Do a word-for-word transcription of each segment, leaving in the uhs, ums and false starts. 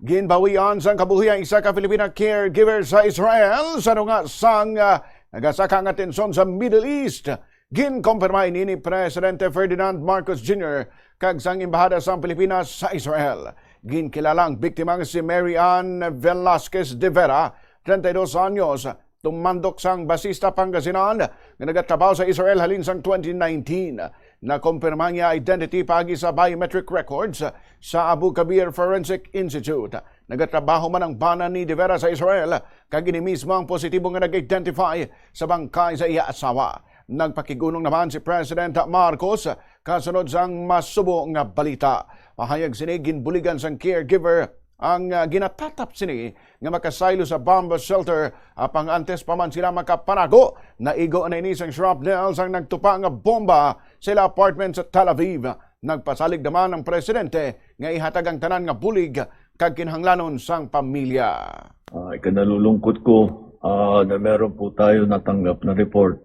Ginbawian sang kabuhi ang isa ka Filipina caregiver sa Israel sa dunga sang, ah, nagasaka nga tensyon sa Middle East. Ginkompirma ini ni Presidente Ferdinand Marcos Junior kag sang Embahada sang Pilipinas sa Israel. Ginkilala ang biktima nga si Mary Ann Velasquez de Vera, treinta y dos anyos, tumandok sang Basista, Pangasinan, nga nagatrabaho sa Israel halin sang twenty nineteen. Nakompirma ang iya identity paagi sa biometric records sa Abu Kabir Forensic Institute. Nagatrabaho man ang bana ni De Vera sa Israel, kag ini mismo ang positibo nga nag-identify sa bangkay sa iya asawa. Nagpakig-unong naman si President Marcos kasunod sang masubo nga balita. Pahayag sini, ginbuligan sang caregiver ang, ah, ginatatap sini nga makasaylo sa bomb shelter, apang antes pa man sila makapanago, naigo na ini sang shrapnel sang nagtupa nga bomba sa ila apartment sa Tel Aviv. Nagpasalig naman ang presidente nga ihatag ang tanan nga bulig kag kinahanglanon sang pamilya. Ah, ikinalulungkot ko, ah, na meron po tayo natanggap na report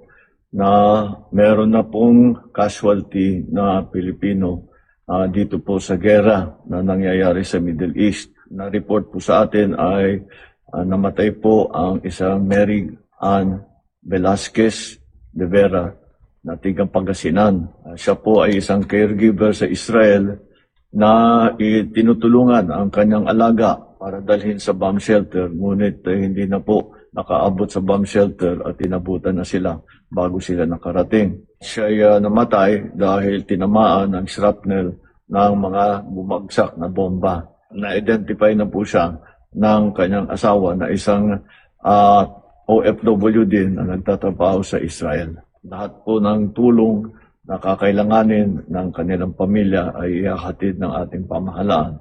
na meron na pong casualty na Pilipino, ah, dito po sa gera na nangyayari sa Middle East. Na-report po sa atin ay, ah, namatay po ang isang Mary Ann Velasquez de Vera na tigang Pangasinan. Ah, siya po ay isang caregiver sa Israel na, eh, tinutulungan ang kanyang alaga para dalhin sa bomb shelter, ngunit, eh, hindi na po nakaabot sa bomb shelter at inabutan na sila bago sila nakarating. Siya ay, ah, namatay dahil tinamaan ng shrapnel ng mga bumagsak na bomba. Na-identify na po siya ng kanyang asawa na isang, ah, O F W din na nagtatrabaho sa Israel. Lahat po ng tulong na kakailanganin ng kanilang pamilya ay ihahatid ng ating pamahalaan.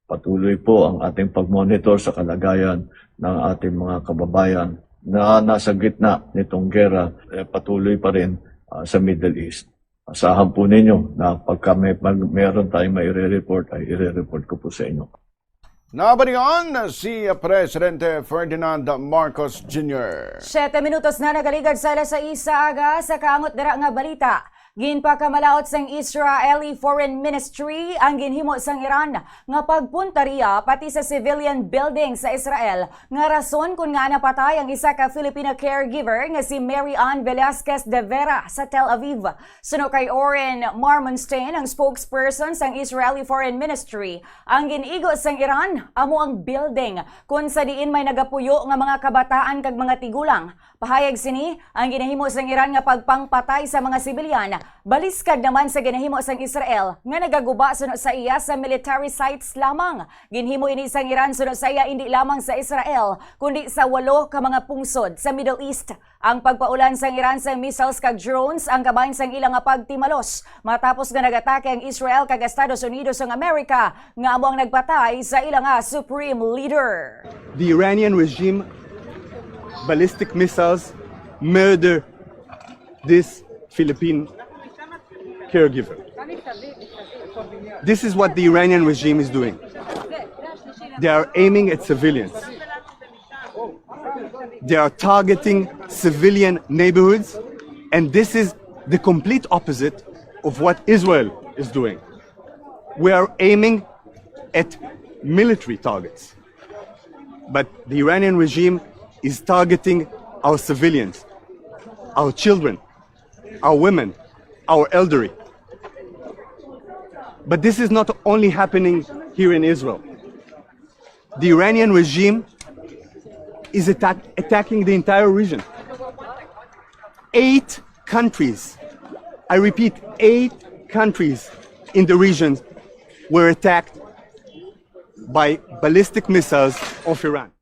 Patuloy po ang ating pag-monitor sa kalagayan ng ating mga kababayan na nasa gitna nitong gera, eh, patuloy pa rin, ah, sa Middle East. Asahan po ninyo na pagka may, pag meron tayong maire-report, ay ire-report ko po sa inyo. Nabalian si Presidente Ferdinand Marcos Junior. Siyete minutos na nagaligad sa alas sais sa aga. Sa kaangot dira nga balita, ginpakamalaut sang Israeli Foreign Ministry ang ginhimo sang Iran nga pagpuntariya pati sa civilian building sa Israel, nga rason kon ngaa napatay ang isa ka Filipina caregiver nga si Mary Ann Velasquez de Vera sa Tel Aviv. Suno kay Oren Marmonstein, ang spokesperson sang Israeli Foreign Ministry, ang gin-igo sang Iran amo ang building kon sa diin may nagapuyo nga mga kabataan kag mga tigulang. Pahayag sini, ang ginahimo sang Iran nga pagpangpatay sa mga sibilyan baliskad naman sa ginahimo sang Israel nga nagaguba suno sa iya sa military sites lamang. Ginhimo ini sang Iran suno sa iya indi lamang sa Israel, kundi sa walo ka mga pungsod sa Middle East. Ang pagpaulan sang Iran sang missiles kag drones ang kabahin sang ila nga pagtimalos, matapos nga nag-atake ang Israel kag Estados Unidos sang Amerika, nga amo ang nagpatay sa ila nga supreme leader. The Iranian regime ballistic missiles murder this Philippine caregiver. This is what the Iranian regime is doing. They are aiming at civilians. They are targeting civilian neighborhoods, and this is the complete opposite of what Israel is doing. We are aiming at military targets, but the Iranian regime is targeting our civilians, our children, our women, our elderly. But this is not only happening here in Israel. The Iranian regime is attack-, attacking the entire region. Eight countries, I repeat, eight countries in the region were attacked by ballistic missiles of Iran.